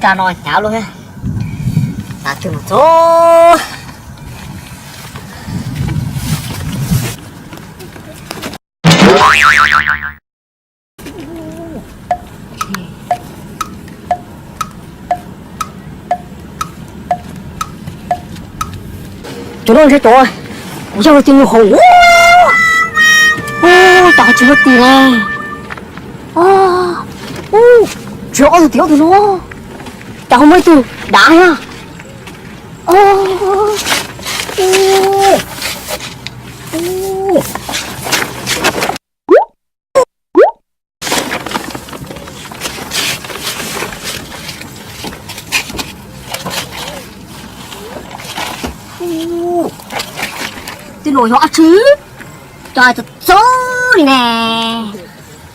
Tsa no hnyav luaj thiab. Tav twg mus txog. Cov no ntshe cov, kuv yog tus nyuag hauv. Ua, cas ho tsis muaj tis ne. Ua, tsis ob tug tim ob tug no. Cas ho muaj ib tug dav thiab. Tej no yog dab tsi? Cov txob txob li ne,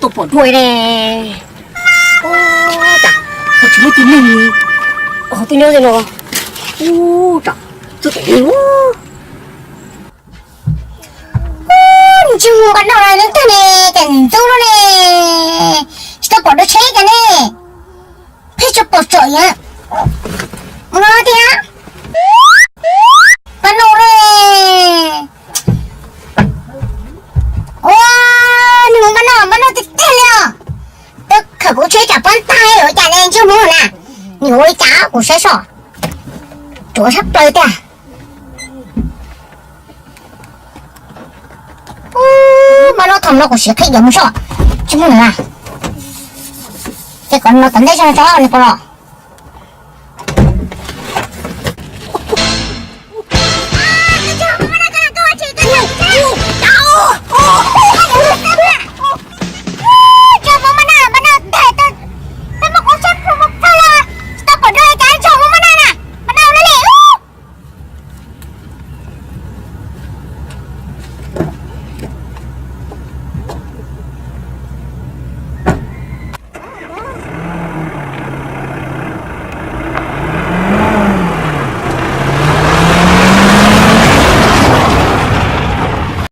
tuaj pom dua ne. Ua, cas ho tsis muaj ib tug neeg ho tuaj nyob tej no. Ua, cas txob tom li. Ntsej muag npaj noj no yeej tag ne, cas ntxub lub ne, tsis tau pom dua tsheb cas ne, pheej tsis pom tsom yom. Mus no tiag, npaj noj ne. Ua, nws mus npaj noj, npaj noj tiag tiag li os. Twb khawm kuv tsheb tsam pob ntag ua cas ne ntsej muag na. Nws ua li cas kuv saib soj, ruam sab plaws tiag. Ub, npaj noj thaum no kuv siv qhib diav mus soj, tsis muaj nws na. Ces kom no tom ntej zog tso nws puas los.